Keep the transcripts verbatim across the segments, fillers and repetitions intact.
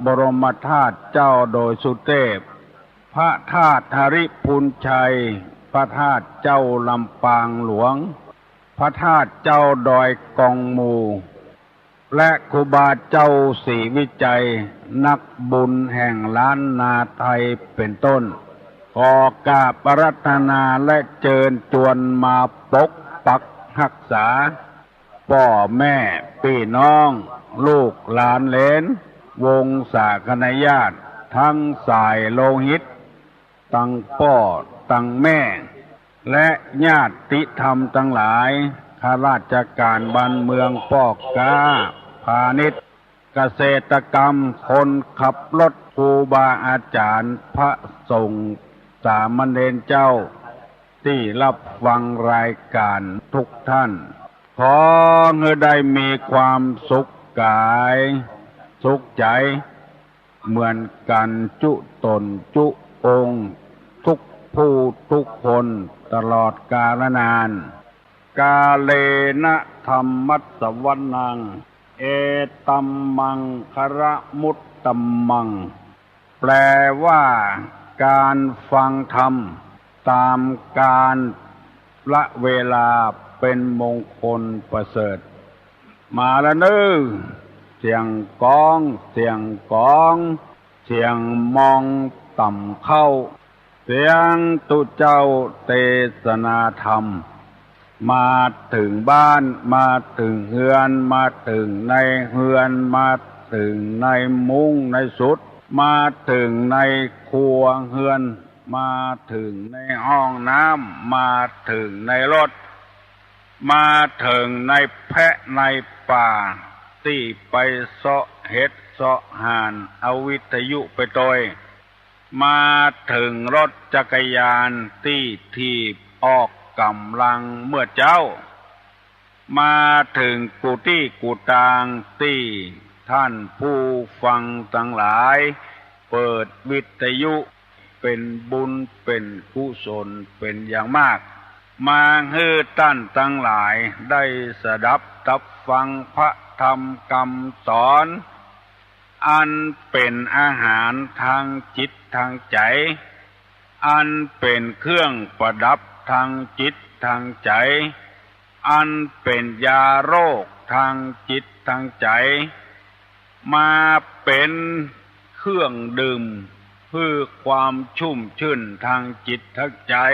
บรมธาตุเจ้าดอยสุเตพ พระธาตุหริภุญชัย พระธาตุเจ้าลำปางหลวง พระธาตุเจ้าดอยกองมู และครูบาเจ้าศรีวิชัย นักบุญแห่งล้านนาไทยเป็นต้น ขอกราบอาราธนาและเจิญจวนมาปกปักฮักษา ป้อแม่ปี้น้อง ลูกหลานเหลน วงศาคณาญาติ ตังสายโลหิต ตังป้อตังแม่ และญาติธรรมตังหลาย ข้าราชก๋านบ้านเมือง ป้อก๊าพาณิชย์ เกษตรกรรม คนขับรถ ครูบาอาจ๋ารย์ พระสงฆ์ สามเณรเจ้า ตี้ฮับฟังรายก๋านทุกท่าน ขอหื้อได้มีความสุขก๋าย สุขใจ๋ เหมือนกั๋นจุ๊ต๋นจุ๊องค์ ทุกผู้ทุกคน ตลอดกาลนาน กาเลนะ ธัมมัสสวนัง เอตัมมังคะละมุตตมัง แปลว่า ก๋านฟังธรรม ต๋ามกาลเวลา เป๋นมงคลประเสริฐ มาละเน่อ เสียงก๋อง เสียงก๋อง เสียงมองต่ำเข้า เสียงตุ๊เจ้าเตสนาธรรม มาเถิงบ้าน มาเถิงเฮือน มาเถิงในเฮือน มาเถิงในมุ้งในสุด มาเถิงในครัวเฮือน มาเถิงในห้องน้ำ มาเถิงในรถ มาเถิงในแพะในป่า ตี้ไปเซาะเห็ดเซาะห่าน เอาวิทยุไปตวย มาเถิงรถจักรยานตี้ถีบออกก๋ำลังเมื่อเจ๊า มาเถิงกู้ตี้กู้ตางตี้ท่านผู้ฟังตังหลายเปิดวิทยุ เป๋นบุญเป๋นกุศลเป๋นอย่างมาก มาหื้อต้านตังหลายได้สดับตับฟังพระธรรมกำสอน อันเป๋นอาหารตางจิตตางใจ๋ อันเป๋นเครื่องประดับตางจิตตางใจ๋ อันเป๋นยาโรคตางจิตตางใจ๋ มาเป๋นเครื่องดื่มหื้อความชุ่มชื่นตางจิตตางใจ๋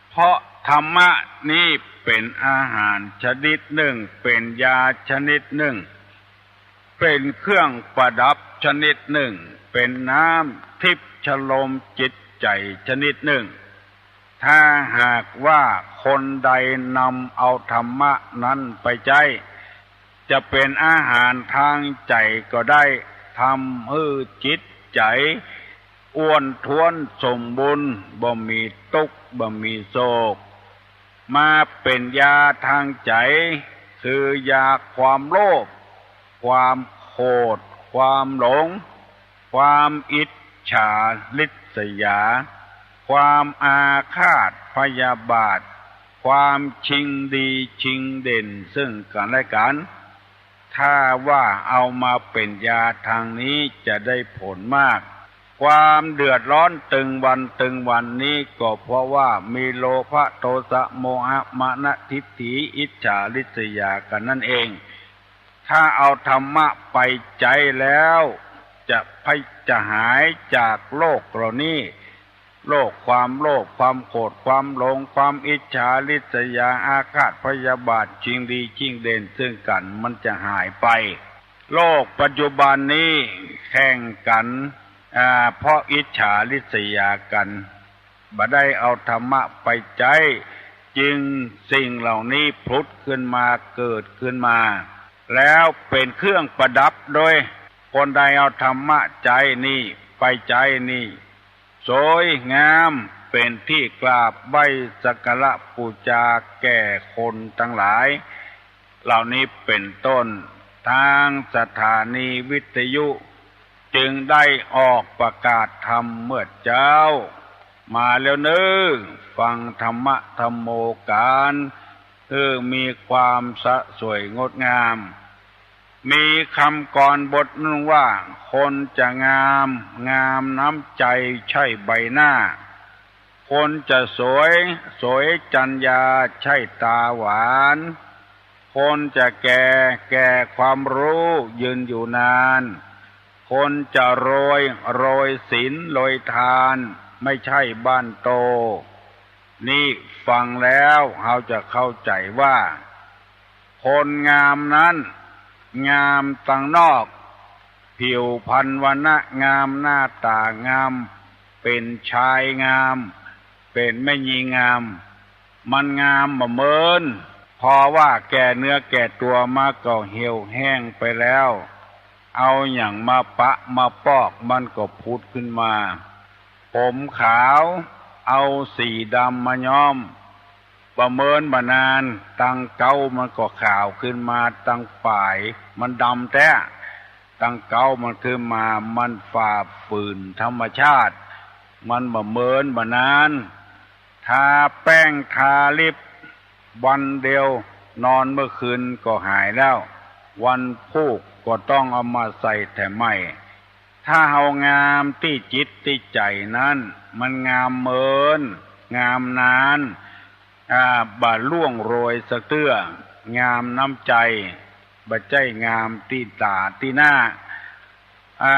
เพราะธรรมะนี้เป๋นอาหารชนิดนึ่ง เป๋นยาชนิดนึ่ง เป๋นเครื่องประดับชนิดนึ่ง เป๋นน้ำทิพย์ชโลมจิตใจ๋ชนิดนึ่ง ถ้าหากว่าคนใดนำเอาธรรมะนั้นไปใจ๊ จะเป๋นอาหารตางใจ๋ก็ได้ ทำหื้อจิตใจ๋อ้วนท้วนสมบูรณ์ บ่มีตุ๊กข์ บ่มีโศก มาเป๋นยาตางใจ๋ คือยาความโลภ ความโขด ความหลง ความอิจฉาริษยา ความอาฆาตพยาบาท ความชิงดีชิงเด่นซึ่งกั๋นและกั๋น ถ้าว่าเอามาเป๋นยาตางนี้จะได้ผลมาก ความเดือดร้อนตึงวันตึงวันนี้ก็เพราะว่ามีโลภะโทสะโมหะมานะทิฏฐิอิจฉาริษยากั๋นนั่นเอง ถ้าเอาธรรมะไปใจ๊แล้ว จะพะ- จะหายจากโรคเหล่านี้ โรคความโลภ ความโขด ความหลง ความอิจฉาริษยา อาฆาตพยาบาท ชิงดีชิงเด่นซึ่งกั๋น มันจะหายไป โลกปัจจุบันนี้แข่งกั๋น อ่า เพราะอิจฉาริษยากั๋น บ่ได้เอาธรรมะไปใจ๊ จึงสิ่งเหล่านี้ผุดขึ้นมา เกิดขึ้นมา แล้วเป๋นเครื่องประดับโดย คนใดเอาธรรมะใจ๊นี่ ไปใจ๊นี่ สวยงาม เป๋นตี้กราบไหว้สักการะปู๋จาแก่คนตังหลาย เหล่านี้เป๋นต้น ตางสถานีวิทยุ จึงได้ออกประกาศธรรมเมื่อเจ๊า มาแล้วเน่อ ฟังธรรมะธัมโมกั๋น หื้อมีความสะสวยงดงาม มีกำกลอนบทนึ่งว่า คนจะงาม งามน้ำใจ๋ใช่ใบหน้า คนจะสวย สวยจัญญาใช่ต๋าหวาน คนจะแก่ แก่ความฮู้ยืนอยู่นาน คนจะโรย โรยศีลโรยทาน ไม่ใช่บ้านโต นี่ฟังแล้วเฮาจะเข้าใจ๋ว่า คนงามนั้น งามตังนอก ผิวพรรณวรรณะงาม หน้าต๋างาม เป๋นจายงาม เป๋นแม่ญิงงาม มันงามบ่เหมือน พอว่าแก่เนื้อแก่ตั๋วมาก็เหี่ยวแห้งไปแล้ว เอาหยังมาปะมาปอกมันก็ผุดขึ้นมา ผมขาว เอาสีดำมาย้อม บ่เมินบ่นาน ตังเก๊ามันก็ขาวขึ้นมา ตังป๋ายมันดำแต๊ ตังเก๊ามันขึ้นมา มันฝ่าฝืนธรรมชาติ มันบ่เมินบ่นาน ทาแป้งทาลิปวันเดียวนอนเมื่อคืนก็หายแล้ว วันพูกก็ต้องเอามาใส่แถมใหม่ ถ้าเฮางามตี้จิตตี้ใจ๋นั้น มันงามเมิน งามนาน อ่า บ่ล่วงโรยสักเตื้อ งามน้ำใจ๋ บ่ใจ้งามตี้ต๋าตี้หน้า อ่า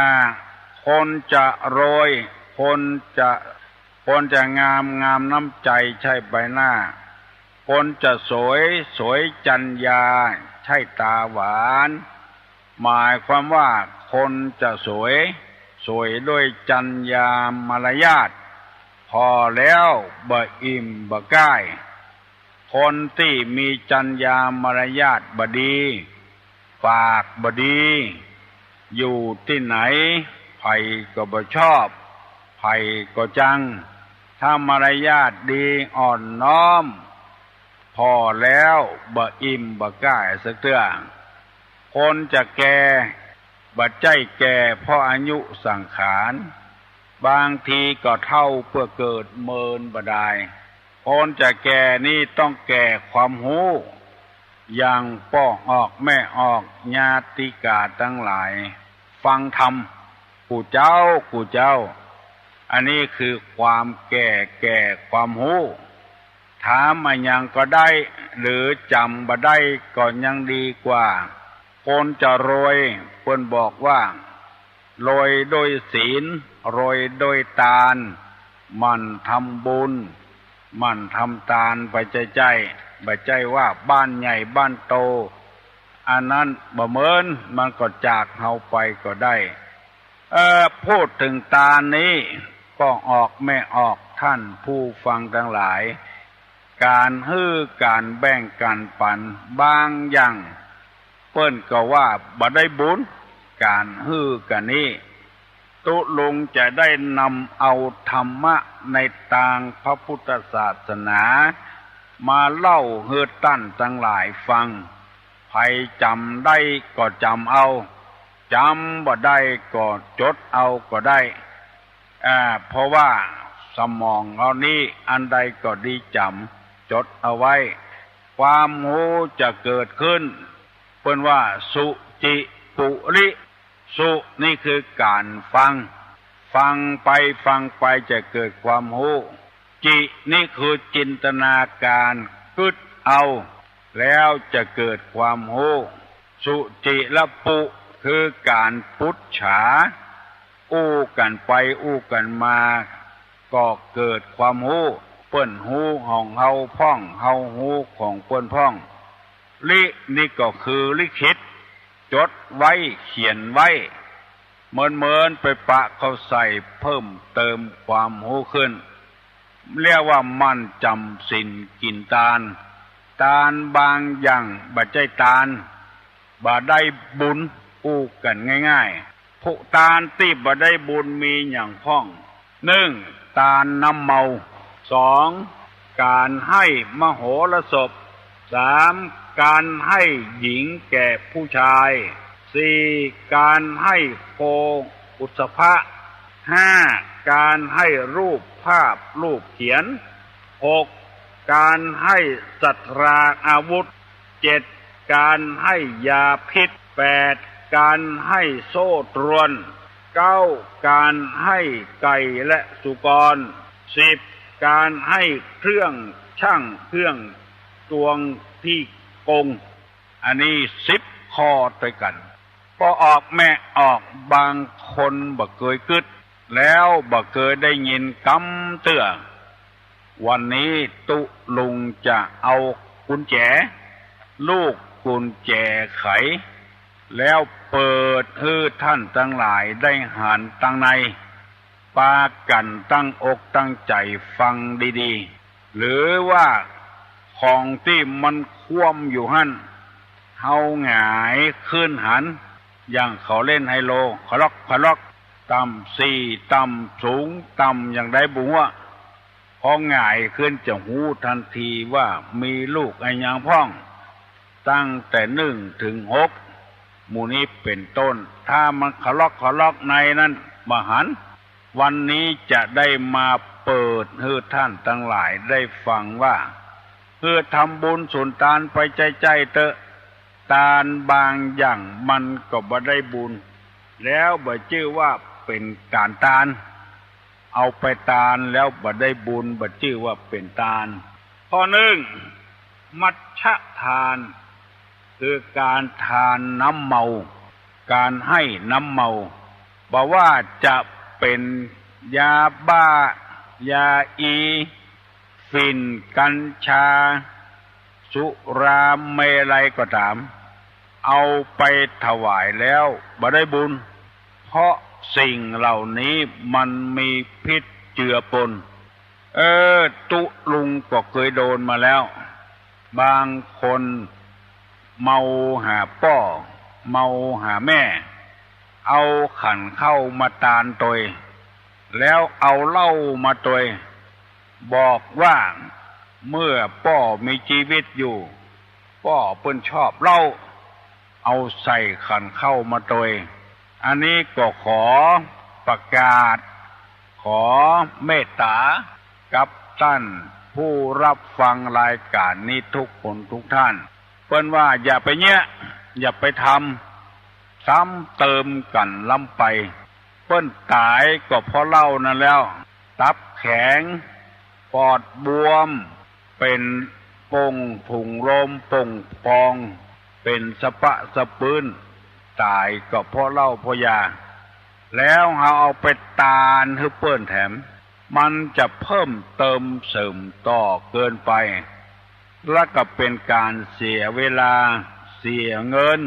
คนจะโรย คนจะ คนจะงาม งามน้ำใจ๋ใช่ใบหน้า คนจะสวย สวยจัญญาใช่ต๋าหวาน หมายความว่าคนจะสวย สวยด้วยจัญญามารยาท ผ่อแล้วบ่อิ่มบ่ก้าย คนตี้มีจัญญามารยาทบ่ดี ปากบ่ดี อยู่ตี้ไหนใผก็บ่ชอบ ใผก็จัง ถ้ามารยาทดีอ่อนน้อม ผ่อแล้วบ่อิ่มบ่ก้ายสักเตื้อ คนจะแก่ บ่ใจ้แก่เพราะอายุสังขาร บางทีก็เฒ่าเปื้อเกิดเมินบ่ดาย คนจะแก่นี่ต้องแก่ความฮู้ อย่างป้อออกแม่ออก ญาติก๋าตังหลาย ฟังธรรม กู่เจ้า กู่เจ้า อันนี้คือความแก่ แก่ความฮู้ ถามอะหยังก็ได้ หรือจ๋ำบ่ได้ก็ยังดีกว่า คนจะรวย เปิ้นบอกว่า รวยด้วยศีล รวยด้วยตาน หมั่นทำบุญ หมั่นทำตานไปใจ้ๆ บ่ใจ้ว่าบ้านใหญ่บ้านโต อันนั้นบ่เมิน มันก็จากเฮาไปก็ได้ เอ่อ พูดเถิงตานนี้ ป้อออกแม่ออก ท่านผู้ฟังตังหลาย ก๋านหื้อก๋านแบ่งก๋านปัน บางอย่าง เปิ้นก็ว่าบ่ได้บุญ ก๋านหื้อก๋านนี้ ตุ๊ลุงจะได้นำเอาธรรมะในตางพระพุทธศาสนา มาเล่าหื้อต้านตังหลายฟัง ใผจ๋ำได้ก็จ๋ำเอา จ๋ำบ่ได้ก็จดเอาก็ได้ อ่า เพราะว่าสมองเฮานี้อันใดก็ดีจ๋ำ จดเอาไว้ ความฮู้จะเกิดขึ้น เปิ้นว่าสุจิปุริ สุนี่คือก๋านฟัง ฟังไปฟังไปจะเกิดความฮู้ จินี่คือจินตนาก๋าน กึ๊ดเอา แล้วจะเกิดความฮู้ สุจิระปุ คือก๋านปุจฉา อู้กั๋นไปอู้กั๋นมา ก็เกิดความฮู้ เปิ้นฮู้ของเฮาพ่อง เฮาฮู้ของเปิ้นพ่อง ลินี่ก็คือลิขิต จดไว้ เขียนไว้ เมินๆ ไปปะเข้าใส่ เพิ่มเติมความฮู้ขึ้น เรียกว่าหมั่นจ๋ำศีลกิ๋นตาน ตานบางอย่างบ่ใจ้ตาน บ่ได้บุญ อู้กั๋นง่ายๆ ผู้ตานตี้บ่ได้บุญมีหยังพ่อง นึ่ง ตานน้ำเมา สอง ก๋านใฮ้มโหรสพ สาม ก๋านใฮ้หญิงแก่ผู้ชาย สี่ ก๋านใฮ้โคอุสสภะ ห้า ก๋านใฮ้รูปภาพรูปเขียน หก ก๋านใฮ้สัตราอาวุธ เจ็ด ก๋านใฮ้ยาพิษ แปด ก๋านใฮ้โซ่ตรวน เก้า ก๋านใฮ้ไก่และสุกร สิบ ก๋านใฮ้เครื่องชั่งเครื่องตวงตี้กง อันนี้สิบข้อตวยกั๋น ปอออกแมะออก บางคนบ่เกยกึ๊ด แล้วบ่เกยได้ยินกำเตื้อ วันนี้ตุ๊ลุงจะเอากุญแจ ลูกกุญแจไข แล้วเปิดหื้อท่านตังหลายได้หันตังใน ปากั๋นตั้งอกตั้งใจ๋ฟังดีๆ หรือว่าของตี้มันคว่ำอยู่หั้น เฮาหงายขึ้นหัน อย่างเขาเล่นไฮโล ขะล็อกขะล็อก ต่ำสี่ ต่ำสูง ต่ำอย่างใดบ่ฮู้ พอหงายขึ้นจะฮู้ตันทีว่ามีลูกอะหยังพ่อง ตั้งแต่นึ่งเถิงหก หมู่นี้เป๋นต้น ถ้ามันขะล็อกขะล็อกในนั้นบ่หัน วันนี้จะได้มาเปิดหื้อท่านตังหลายได้ฟังว่า หื้อทำบุญสุนตานไปใจ้ๆ เต๊อะ ตานบางอย่างมันก็บ่ได้บุญ แล้วบ่จื้อว่าเป๋นก๋านตาน เอาไปตานแล้วบ่ได้บุญ บ่จื้อว่าเป๋นตาน ข้อนึ่ง มัชฌะทาน คือก๋านทานน้ำเมา ก๋านใฮ้น้ำเมา บ่ว่าจะเป๋นยาบ้า ยาอี ฝิ่น กัญชา สุราเมรัยก็ต๋าม เอาไปถวายแล้วบ่ได้บุญ เพราะสิ่งเหล่านี้มันมีพิษเจือปน เออ ตุ๊ลุงก็เกยโดนมาแล้ว บางคนเมาหาป้อ เมาหาแม่ เอาขันข้าวมาตานตวย แล้วเอาเหล้ามาตวย บอกว่าเมื่อป้อมีจีวิตอยู่ ป้อเปิ้นชอบเหล้า เอาใส่ขันข้าวมาตวย อันนี้ก็ขอประกาศ ขอเมตต๋ากับต้านผู้รับฟังรายก๋านนี้ทุกคนทุกท่าน เปิ้นว่าอย่าไปเยียะ อย่าไปทำ ซ้ำเติมกั๋นล้ำไป เปิ้นต๋ายก็เพราะเหล้านั้นแล้ว ตับแข็ง ปอดบวม เป๋นโป่งถุงลมโป่งพอง เป๋นสะปะสะปื้น ต๋ายก็เพราะเหล้าเพราะยา แล้วเฮาเอาไปตานหื้อเปิ้นแถม มันจะเพิ่มเติมเสริมต่อเกินไป และก็เป๋นก๋านเสียเวลา เสียเงิน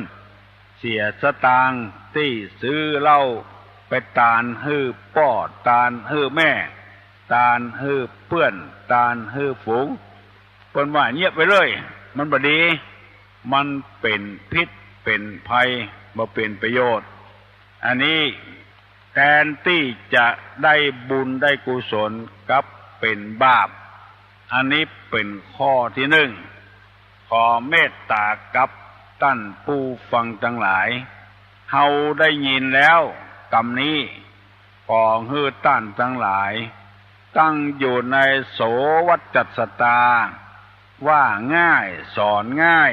เสียสตางค์ ตี้ซื้อเหล้าไปตานหื้อป้อ ตานหื้อแม่ ตานหื้อเปื้อน ตานหื้อฝูง เปิ้นว่าเยียะไปเลย มันบ่ดี มันเป๋นพิษ เป๋นภัย บ่เป๋นประโยชน์ อันนี้แตนตี้จะได้บุญได้กุศลกลับเป๋นบาป อันนี้เป๋นข้อตี้นึ่ง ขอเมตต๋ากับต้านผู้ฟังตังหลาย เฮาได้ยินแล้วกำนี้ ขอหื้อต้านตังหลาย ตั้งอยู่ในโสวัจจัสตา ว่าง่าย สอนง่าย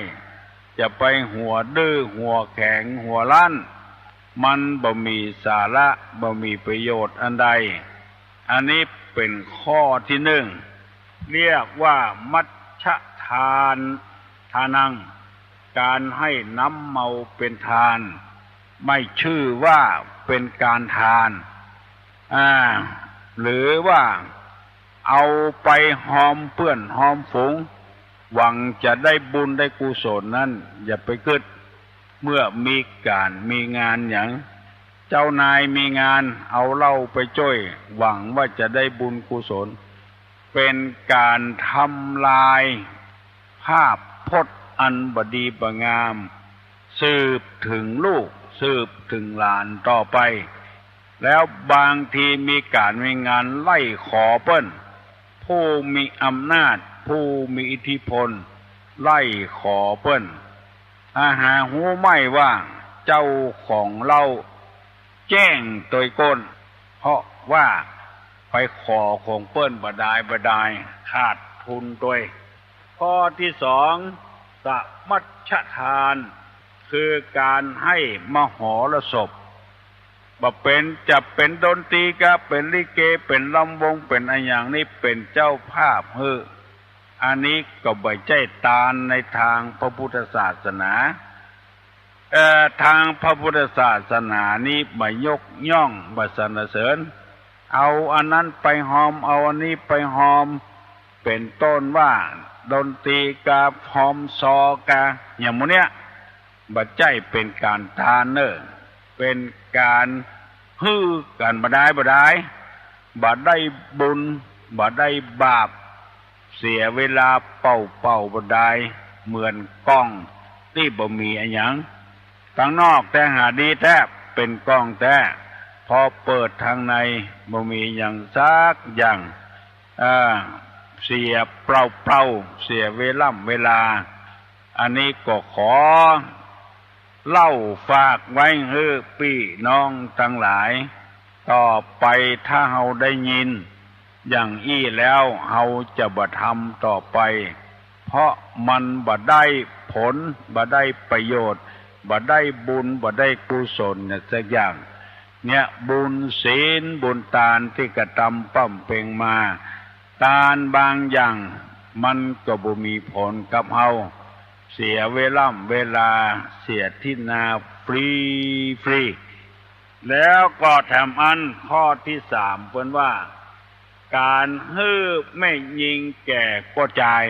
จะไปหัวดื้อ หัวแข็ง หัวรั้น มันบ่มีสาระ บ่มีประโยชน์อันใด อันนี้เป๋นข้อตี้นึ่ง เรียกว่ามัชฌะทาน ทานัง ก๋านใฮ้น้ำเมาเป๋นทาน ไม่ชื่อว่าเป๋นก๋านทาน อ่า หรือว่าเอาไปฮอมเปื้อนฮอมฝูง หวังจะได้บุญได้กุศลนั้น อย่าไปกึ๊ด เมื่อมีก๋านมีงานหยัง เจ้านายมีงาน เอาเหล้าไปจ้วย หวังว่าจะได้บุญกุศล เป๋นก๋านทำลายภาพพจน์อันบ่ดีบ่งาม สืบเถิงลูก สืบเถิงหลานต่อไป แล้วบางทีมีก๋านมีงานไล่ขอเปิ้น ผู้มีอำนาจ ผู้มีอิทธิพล ไล่ขอเปิ้น อาหาฮู้ไหม้ว่าเจ้าของเหล้าแจ้งตวยก้น เพราะว่าไปขอของเปิ้นบ่ดายบ่ดาย ขาดทุนตวย ข้อตี้สอง สมัชฌะทาน คือก๋านใฮ้มหรสพ บ่เป๋น จะเป๋นดนตรีกา เป๋นลิเก เป๋นลำวง เป๋นอะหยังนี้ เป๋นเจ้าภาพหื้อ อันนี้ก็บ่ใจ้ตานในตางพระพุทธศาสนา เอ่อ ตางพระพุทธศาสนานี้บ่ยกย่อง บ่สรรเสริญ เอาอันนั้นไปฮอม เอาอันนี้ไปฮอม เป๋นต้นว่าดนตรีกา ฮอมซอกา อย่างหมู่เนี้ย บ่ใจ้เป๋นก๋านตานเน่อ เป๋นก๋านหื้อกั๋นบ่ดายบ่ดาย บ่ได้บุญ บ่ได้บาป เสียเวลาเป่าๆ บ่ดาย เหมือนกล้องตี้บ่มีอะหยัง ตางนอกแต๊หาดีแต๊ เป๋นกล้องแต๊ พอเปิดตางในบ่มีอะหยังสักอย่าง อ่า เสียเปล่าๆ เสียเวล่ำเวลา อันนี้ก็ขอเล่าฝากไว้หื้อปี้น้องตังหลาย ต่อไปถ้าเฮาได้ยินอย่างอี้แล้ว เฮาจะบ่ทำต่อไป เพราะมันบ่ได้ผล บ่ได้ประโยชน์ บ่ได้บุญ บ่ได้กุศลเนี่ยสักอย่าง เนี่ย บุญศีลบุญตานตี้กระตำบำเพ็งมา ตานบางอย่างมันก็บ่มีผลกับเฮา เสียเวล่ำเวลา เสียตี้นาฟรีๆ แล้วก็แถมอันข้อตี้สามเปิ้นว่า ก๋านหื้อแม่ญิงแก่ป้อจาย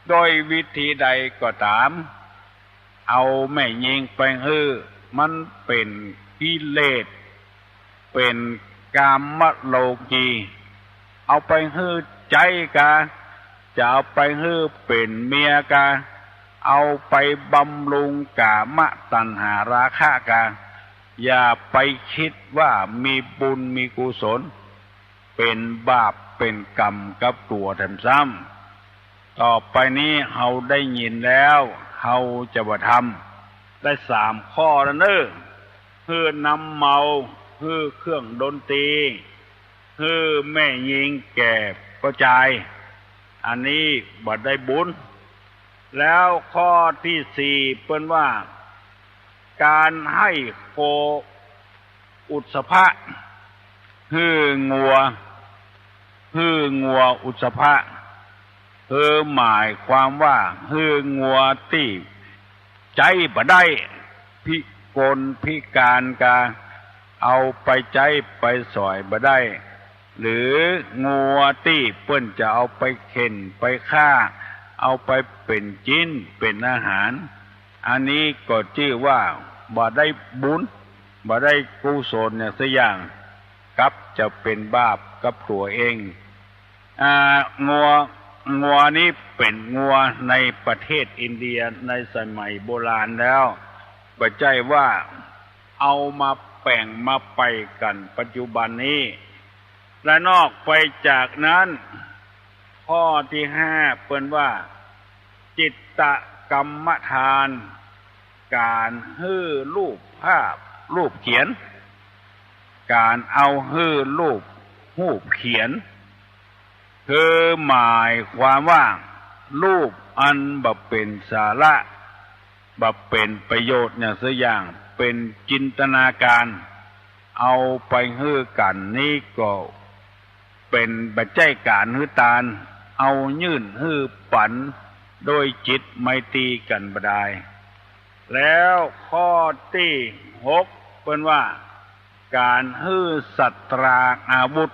โดยวิธีใดก็ต๋าม เอาแม่ญิงไปหื้อ มันเป๋นกิเลส เป๋นกามโลกี เอาไปหื้อใจ๊กา จะเอาไปหื้อเป๋นเมียกา เอาไปบำรุงกามตัณหาราคะกา อย่าไปกึ๊ดว่ามีบุญมีกุศล เป๋นบาปเป๋นกรรมกับตั๋วแถมซ้ำ ต่อไปนี้เฮาได้ยินแล้ว เฮาจะบ่ทำ ได้สามข้อแล้วเน่อ หื้อน้ำเมา หื้อเครื่องดนตรี หื้อแม่ญิงแก่ป้อจาย อันนี้บ่ได้บุญ แล้วข้อตี้สี่เปิ้นว่า ก๋านหื้อโคอุสสภะ หื้องัว หื้องัวอุสสภะ คือหมายความว่าหื้องัวตี้ใจ๊บ่ได้ พิกลพิก๋านกา เอาไปใจ๊ไปสอยบ่ได้ หรืองัวตี้เปิ้นจะเอาไปเข็นไปฆ่า เอาไปเป๋นจิ๊นเป๋นอาหาร อันนี้ก็จื้อว่าบ่ได้บุญ บ่ได้กุศลอย่างสักอย่าง กับจะเป๋นบาปกับตั๋วเอง อ่า งัว งัวนี้เป๋นงัวในประเทศอินเดียในสมัยโบราณแล้ว บ่ใจ้ว่าเอามาแป๋งมาไปกั๋นปัจจุบันนี้ และนอกไปจากนั้น ข้อตี้ห้าเปิ้นว่า จิตรกรรมทาน ก๋านหื้อรูปภาพรูปเขียน ก๋านเอาหื้อรูป รูปเขียน คือหมายความว่ารูปอันบ่เป๋นสาระ บ่เป๋นประโยชน์อย่างสักอย่าง เป๋นจินตนาก๋าร เอาไปหื้อกั๋นนี้ก็เป๋นบ่ใจ้ก๋านหื้อตาน เอายื่นหื้อปั๋นโดยจิตไมตรีกั๋นบ่ดาย แล้วข้อตี้หกเปิ้นว่า ก๋านหื้อสัตราอาวุธ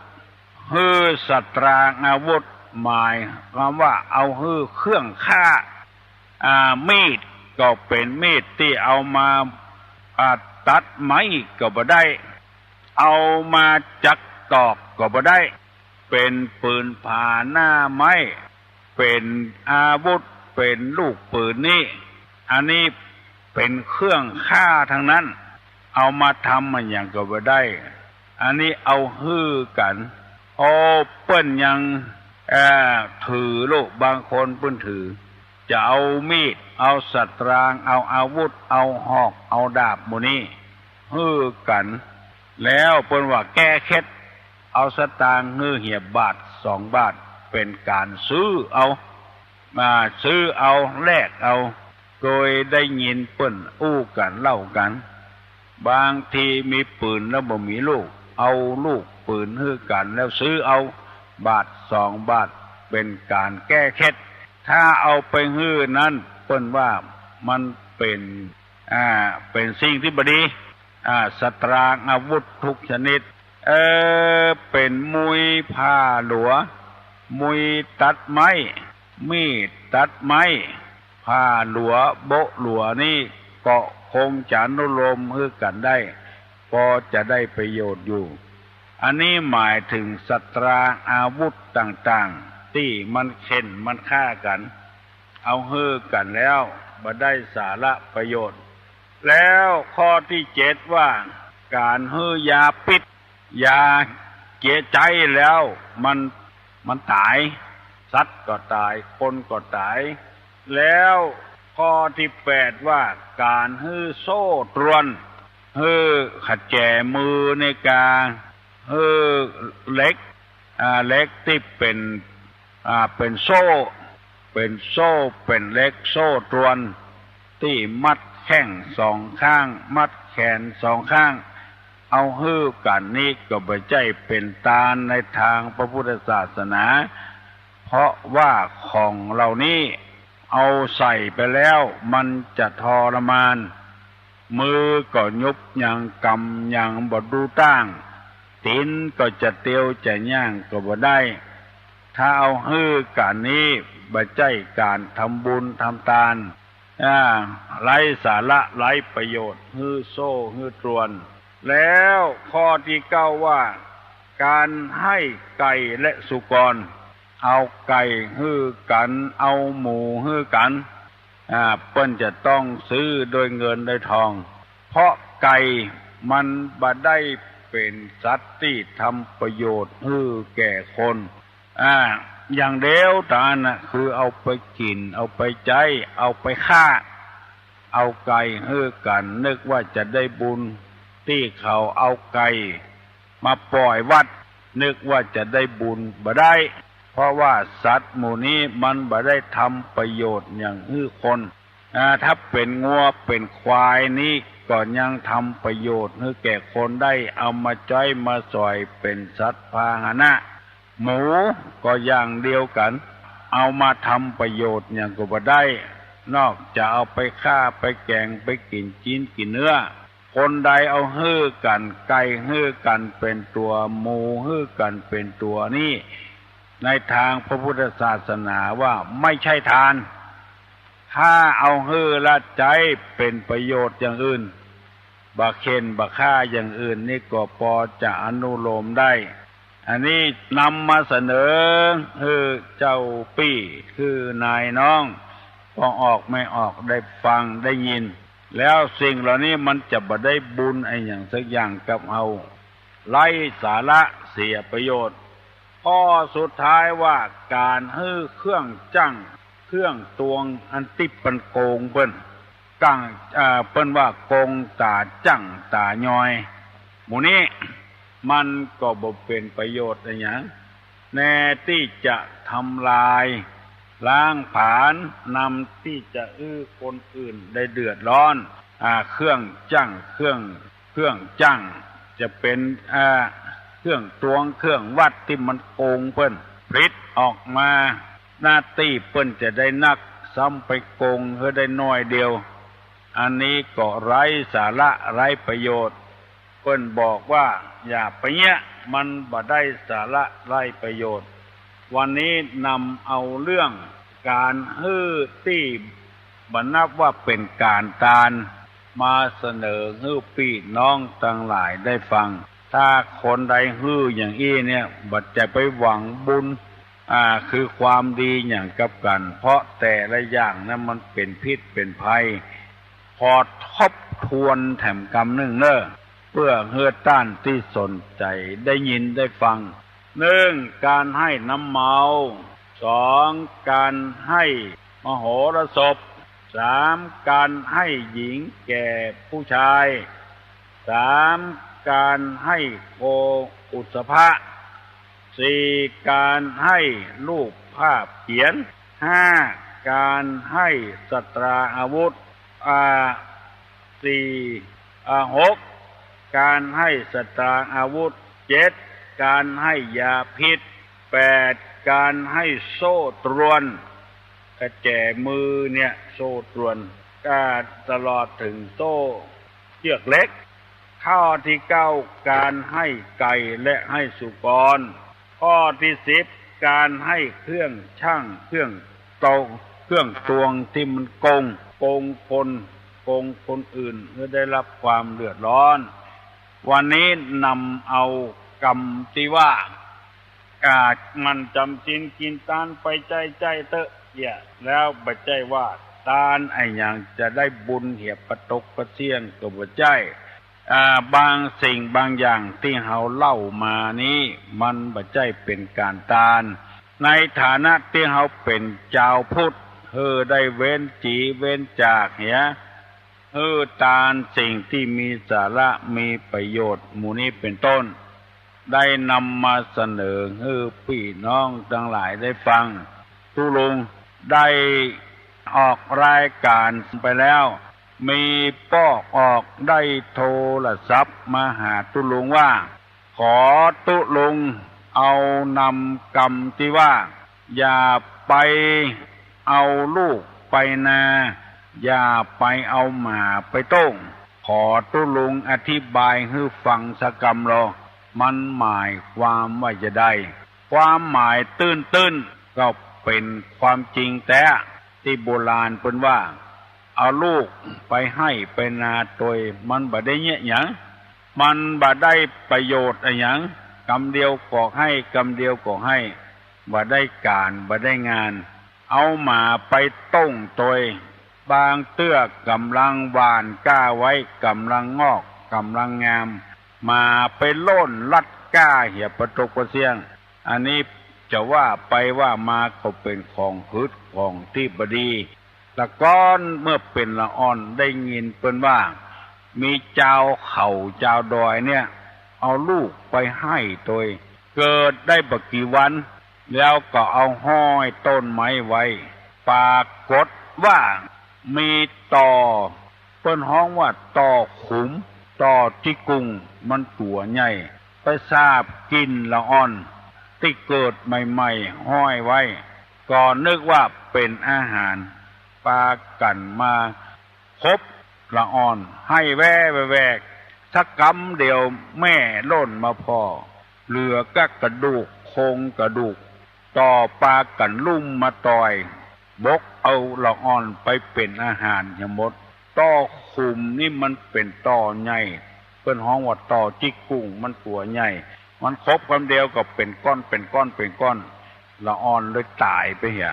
หื้อสัตราอาวุธ หมายความว่าเอาหื้อเครื่องฆ่า อ่า มีดก็เป๋นมีดตี้เอามา อ่า ตัดไม้ก็บ่ได้ เอามาจักตอกก็บ่ได้ เป๋นปืนผาหน้าไม้ เป๋นอาวุธ เป๋นลูกปืนนี้ อันนี้เป๋นเครื่องฆ่าตังนั้น เอามาทำอะหยังก็บ่ได้ อันนี้เอาหื้อกั๋น โอ้ เปิ้นยัง เอ่อ ถือโลก บางคนเปิ้นถือ จะเอามีด เอาสัตราง เอาอาวุธ เอาหอก เอาดาบหมู่นี้ หื้อกั๋น แล้วเปิ้นว่าแก้เข็ด เอาสตางค์หื้อเหียบาทสองบาท เป๋นก๋านซื้อเอา มาซื้อเอา แลกเอา เกยได้ยินเปิ้นอู้กั๋นเล่ากั๋น บางทีมีปืนแล้วบ่มีลูก เอาลูกปืนหื้อกั๋น แล้วซื้อเอาบาทสองบาท เป๋นก๋านแก้เข็ด ถ้าเอาไปหื้อนั้น เปิ้นว่ามันเป๋น อ่า เป๋นสิ่งตี้บ่ดี อ่า สัตราอาวุธทุกชนิด เออ เป๋นมุยผ่าหลัว มุยตัดไม้ มีดตัดไม้ ผ่าหลัว โบ๊ะหลัวนี่ก็คงจะอนุโลมหื้อกั๋นได้ ปอจะได้ประโยชน์อยู่ อันนี้หมายถึงสัตราอาวุธต่างๆ ตี้มันเข่นมันฆ่ากั๋น เอาหื้อกั๋นแล้วบ่ได้สาระประโยชน์ แล้วข้อตี้เจ็ดว่า ก๋านหื้อยาปิ๊ษ ยาเจียใจ๊แล้วมัน มันต๋าย สัตว์ก็ต๋าย คนก็ต๋าย แล้วข้อตี้แปดว่า ก๋านหื้อโซ่ตรวน หื้อขะแจมือในกา หื้อเหล็ก อ่า เหล็กตี้เป๋น อ่า เป๋นโซ่ เป๋นโซ่ เป๋นเหล็กโซ่ตรวน ตี้มัดแข้งสองข้าง มัดแขนสองข้าง เอาหื้อกั๋นนี้ก็บ่ใจ้เป๋นตานในตางพระพุทธศาสนา เพราะว่าของเหล่านี้เอาใส่ไปแล้วมันจะทรมาน มือก็หยุบหยัง ก๋ำหยังบ่ดูตั้ง ตี๋นก็จะเตียวจะย่างก็บ่ได้ ถ้าเอาหื้อกั๋นนี้บ่ใจ้ก๋านทำบุญทำตาน อ่า ไร้สาระไร้ประโยชน์ หื้อโซ่หื้อตรวน แล้วข้อตี้เก้าว่า ก๋านหื้อไก่และสุกร เอาไก่หื้อกั๋น เอาหมูหื้อกั๋น อ่า เปิ้นจะต้องซื้อด้วยเงินด้วยทอง เพราะไก่มันบ่ได้เป๋นสัตว์ตี้ทำประโยชน์หื้อแก่คน อ่า อย่างเดียวเต้านั้นน่ะ คือเอาไปกิ๋น เอาไปใจ๊ เอาไปฆ่า เอาไก่หื้อกั๋น นึกว่าจะได้บุญ ตี้เขาเอาไก่มาป่อยวัด นึกว่าจะได้บุญ บ่ได้ เพราะว่าสัตว์หมู่นี้มันบ่ได้ทำประโยชน์หยังหื้อคน อ่า ถ้าเป๋นงัวเป๋นควายนี้ก็ยังทำประโยชน์หื้อแก่คนได้ เอามาใจ๊มาสอยเป๋นสัตว์พาหนะ หมูก็อย่างเดียวกั๋น เอามาทำประโยชน์หยังก็บ่ได้ นอกจากเอาไปฆ่า ไปแก๋ง ไปกิ๋นจิ๊นกิ๋นเนื้อ คนใดเอาหื้อกั๋น ไก่หื้อกั๋นเป๋นตั๋ว หมูหื้อกั๋นเป๋นตั๋วนี่ ในตางพระพุทธศาสนาว่าไม่ใช่ทาน ถ้าเอาหื้อละใจ๊เป๋นประโยชน์อย่างอื่น บ่เข่นบ่ฆ่าอย่างอื่นนี่ก็ปอจะอนุโลมได้ อันนี้นำมาเสนอหื้อเจ้าปี้ คือนายน้อง ป้องออกแม่ออกได้ฟังได้ยิน แล้วสิ่งเหล่านี้มันจะบ่ได้บุญอะหยังสักอย่างกับเฮา ไร้สาระเสียประโยชน์ ข้อสุดท้ายว่าก๋านหื้อเครื่องจั่ง เครื่องตวงอันตี้เปิ้นโกงเปิ้น กั๋ง เอ่อ เปิ้นว่าโกงต๋าจั่งต๋ายอย หมู่นี้มันก็บ่เป๋นประโยชน์อะหยัง แน่ตี้จะทำลายล้างผลาญ นำตี้จะหื้อคนอื่นได้เดือดร้อน อ่า เครื่องจั่ง เครื่อง เครื่องจั่ง จะเป๋น อ่า เครื่องตวง เครื่องวัดตี้มันโกงเปิ้น ผลิตออกมา หน้าตี้เปิ้นจะได้นัก ซ้ำไปโกงหื้อได้น้อยเดียว อันนี้ก็ไร้สาระไร้ประโยชน์ เปิ้นบอกว่าอย่าไปเยียะ มันบ่ได้สาระไร้ประโยชน์ วันนี้นำเอาเรื่องก๋านหื้อตี้บ่นับว่าเป๋นก๋านตาน มาเสนอหื้อปี้น้องตังหลายได้ฟัง ถ้าคนใดหื้ออย่างอี้เนี่ย บ่จะไปหวังบุญ อ่า คือความดีหยังกับกั๋น เพราะแต่ละอย่างนั้นมันเป๋นพิษเป๋นภัย ขอทบทวนแถมกำนึ่งเน่อ เปื้อหื้อต้านตี้สนใจ๋ได้ยินได้ฟัง นึ่ง ก๋านหื้อน้ำเมา สอง ก๋านหื้อมโหรสพ สาม ก๋านหื้อหญิงแก่ผู้ชาย สาม ก๋านหื้อโคอุสสภะ สี่ ก๋านหื้อรูปภาพเขียน ห้า การให้สัตราอาวุธ อ่า สี่ อ่า หก การให้สัตราอาวุธ เจ็ด การให้ยาพิษ แปด การให้โซ่ตรวน กระแจมือเนี่ยโซ่ตรวน อ่า ตลอดถึงโซ่เชือกเหล็ก ข้อที่เก้า การให้ไก่และให้สุกร ข้อที่สิบ การให้เครื่องชั่ง เครื่องตวง เครื่องตวงตี้มันโกง โกงคน โกงคนอื่น หื้อได้ฮับความเดือดร้อน วันนี้นำเอากำตี้ว่า อ่า หมั่นจ๋ำศีลกิ๋นตานไปใจ้ๆ เต๊อะ เหีย แล้วบ่ใจ้ว่าตานอะหยังจะได้บุญเหียปะตกปะเสี้ยงก็บ่ใจ้ อ่า บางสิ่งบางอย่างตี้เฮาเล่ามานี้ มันบ่ใจ้เป๋นก๋านตาน ในฐานะตี้เฮาเป๋นจาวพุทธ หื้อได้เว้นจี๋เว้นจากเหีย หื้อตานสิ่งตี้มีสาระมีประโยชน์หมู่นี้เป๋นต้น ได้นำมาเสนอหื้อปี้น้องตังหลายได้ฟัง ตุ๊ลุงได้ออกรายก๋านไปแล้ว มีป้อออกได้โทรศัพท์มาหาตุ๊ลุงว่า ขอตุ๊ลุงเอานำกำตี้ว่า อย่าไปเอาลูกไปนา อย่าไปเอาหมาไปโต้ง ขอตุ๊ลุงอธิบายหื้อฟังสักกำลอ มันหมายความว่าจาใด ความหมายตื้นๆ ก็เป๋นความจริงแต๊ ตี้โบราณเปิ้นว่า เอาลูกไปไฮ่ไปนาตวย มันบ่ได้เยียะหยัง มันบ่ได้ประโยชน์อะหยัง กำเดียวก็ไฮ่ กำเดียวก็ไฮ่ บ่ได้ก๋าน บ่ได้งาน เอาหมาไปโต้งตวย บางเตื้อก่ำลังหว่านกล้าไว้ ก่ำลังงอก ก่ำลังงาม หมาไปโล่นลัดกล้าเหียปะตกปะเสี้ยง อันนี้จะว่าไปว่ามาก็เป๋นของหืดของตี้บ่ดี แต่ก่อนเมื่อเป๋นละอ่อนได้ยินเปิ้นว่า มีจาวเขาจาวดอยเนี่ย เอาลูกไปไฮ่ตวย เกิดได้บ่กี่วัน แล้วก็เอาห้อยต้นไม้ไว้ ปรากฏว่ามีต่อ เปิ้นฮ้องว่าต่อขุม ต่อจิกกุ่ง มันตั๋วใหญ่ ไปสาบกิ๋นละอ่อนตี้เกิดใหม่ๆ ห้อยไว้ ก็นึกว่าเป๋นอาหาร ปากั๋นมาคบละอ่อน ไฮ่แว่แว่แว่ สักกำเดียวแม่โล่นมาผ่อ เหลือก้ากระดูก โครงกระดูก ต่อปากั๋นลุ่มมาต่อย บกเอาละอ่อนไปเป๋นอาหารเหียหมด ต่อขุมนี่มันเป๋นต่อใหญ่ เปิ้นฮ้องว่าต่อจิกกุ่ง มันตั๋วใหญ่ มันคบกำเดียวก็เป๋นก้อน เป๋นก้อน เป๋นก้อน ละอ่อนเลยต๋ายไปเหีย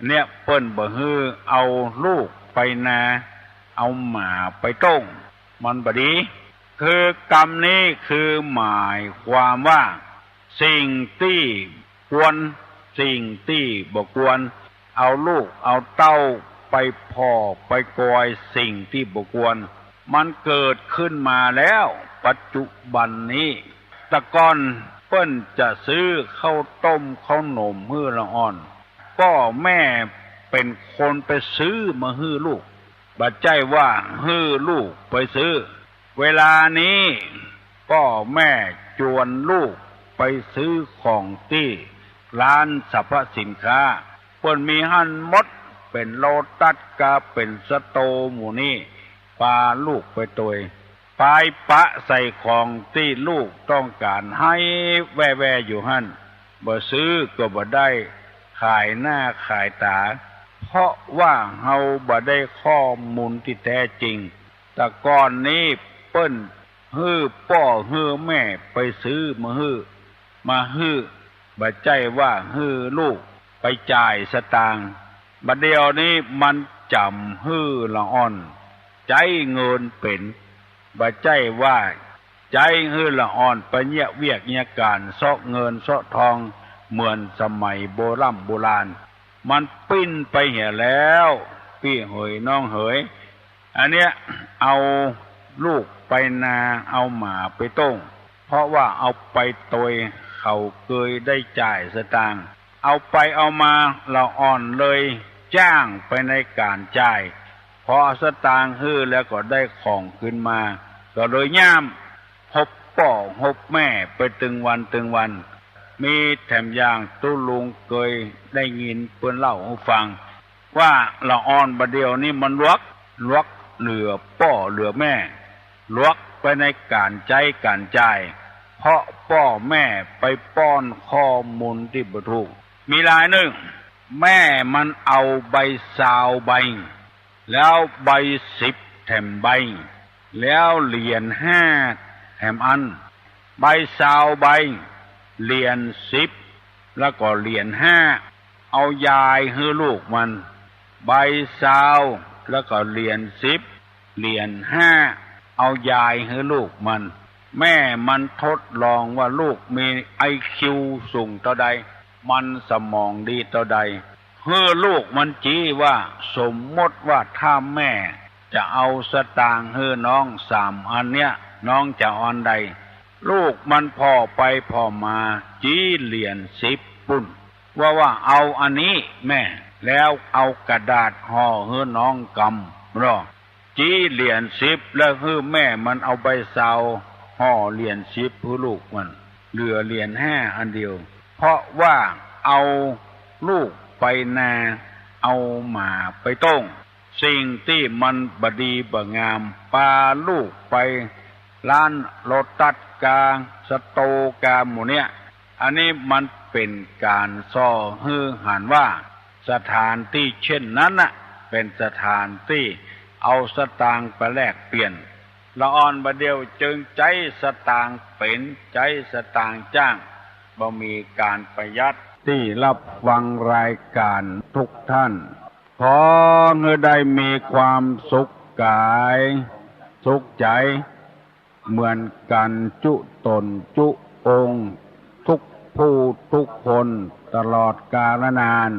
เนี่ยเปิ้นบ่หื้อเอาลูกไปนา เอาหมาไปโต้ง มันบ่ดี คือกำนี้คือหมายความว่า สิ่งตี้ควร สิ่งตี้บ่ควร เอาลูกเอาเต้าไปผ่อไปกอยสิ่งตี้บ่ควร มันเกิดขึ้นมาแล้วปัจจุบันนี้ แต่ก่อนเปิ้นจะซื้อข้าวต้มข้าวหนมหื้อละอ่อน ป้อแม่เป๋นคนไปซื้อมาหื้อลูก บ่ใจ้ว่าหื้อลูกไปซื้อ เวลานี้ป้อแม่จวนลูกไปซื้อของตี้ร้านสรรพสินค้า เปิ้นมีหั้นหมด เป๋นโลตัสกา เป๋นสโตร์หมู่นี้ ปาลูกไปตวย ปายปะใส่ของตี้ลูกต้องก๋าน ไฮ่แว่แว่อยู่หั้น บ่ซื้อก็บ่ได้ ขายหน้าขายต๋า เพราะว่าเฮาบ่ได้ข้อมูลตี้แต๊จริง แต่ก่อนนี้เปิ้นหื้อป้อหื้อแม่ไปซื้อมาหื้อ มาหื้อ บ่ใจ้ว่าหื้อลูกไปจ่ายสตางค์ บ่าเดี่ยวนี้มันจ๋ำหื้อละอ่อนใจ๊เงินเป๋น บ่ใจ้ว่าใจ๊หื้อละอ่อนไปเยียะเวียกเยียะก๋านเซาะเงินเซาะทองเหมือนสมัยโบร่ำโบราณ มันปิ้นไปเหียแล้ว ปี้เหยน้องเหย อันเนี้ยเอาลูกไปนา เอาหมาไปโต้ง เพราะว่าเอาไปตวย เขาเกยได้จ่ายสตางค์ เอาไปเอามาละอ่อนเลย จ้างไปในก๋านจ่าย พอเอาสตางค์หื้อแล้วก็ได้ของคืนมา ก็เลยย้ำ ฮบป้อฮบแม่ไปตึงวันตึงวัน มีแถมอย่างตุ๊ลุงเกยได้ยินเปิ้นเล่าหื้อฟัง ว่าละอ่อนบ่าเดี่ยวนี้มันหลวก หลวกเหลือป้อเหลือแม่ หลวกไปในก๋านใจ๊ก๋านจ่าย เพราะป้อแม่ไปป้อนข้อมูลตี้บ่ถูก มีรายนึ่ง แม่มันเอาใบซาวใบ แล้วใบสิบแถมใบ แล้วเหรียญห้าแถมอัน ใบซาวใบ เหรียญสิบ แล้วก็เหรียญห้า เอายายหื้อลูกมัน ใบซาว แล้วก็เหรียญสิบ เหรียญห้า เอายายหื้อลูกมัน แม่มันทดลองว่าลูกมีไอคิวสูงเต้าใด มันสมองดีเต้าใด หื้อลูกมันจี้ว่า สมมติว่าถ้าแม่จะเอาสตางค์หื้อน้องสามอันเนี้ย น้องจะเอาอันใด ลูกมันผ่อไปผ่อมา จี้เหรียญสิบปุ้น ว่า ว่าเอาอันนี้แม่ แล้วเอากระดาษห่อหื้อน้องกำ รอ จี้เหรียญสิบ แล้วหื้อแม่มันเอาใบซาวห่อเหรียญสิบหื้อลูกมัน เหลือเหรียญห้าอันเดียว เพราะว่าเอาลูกไปนา เอาหมาไปต้ง สิ่งตี้มันบ่ดีบ่งาม ปาลูกไปร้านโลตัสกา สโตร์กาหมู่เนี้ย อันนี้มันเป๋นก๋านส่อหื้อหันว่า สถานตี้เช่นนั้นน่ะ เป๋นสถานตี้เอาสตางค์ไปแลกเปลี่ยน ละอ่อนบ่าเดี่ยวจึงใจ๊สตางค์เป๋น ใจ๊สตางค์จ้าง บ่มีก๋านประหยัด ตี้ฮับฟังรายก๋านทุกท่าน ขอหื้อได้มีความสุขก๋าย สุขใจ๋ เหมือนกั๋นจุ๊ต๋นจุ๊องค์ ทุกผู้ทุกคน ตลอดกาลนาน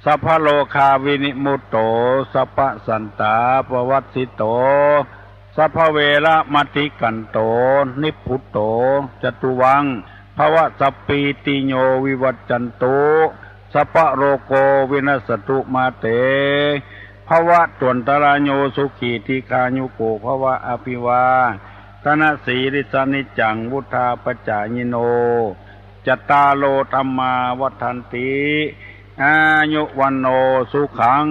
สัพพะโรคาวินิมุตโต สัพพะสันตาปวัสสิโต สัพพะเวระมะติกันโต นิพพุตโต จตุวัง ภวะ สัพพีติโยวิวัจจันตุ สัพพะโรโกวินัสสตุมาเต ภวะตวันตะราโยสุขีทีฆายุโกภวะ อภิวาทะนะสีลิสสะนิจจังวุฑฒาปะจายิโน จัตตาโรธัมมาวัฑฒันติ อายุวัณโณสุขัง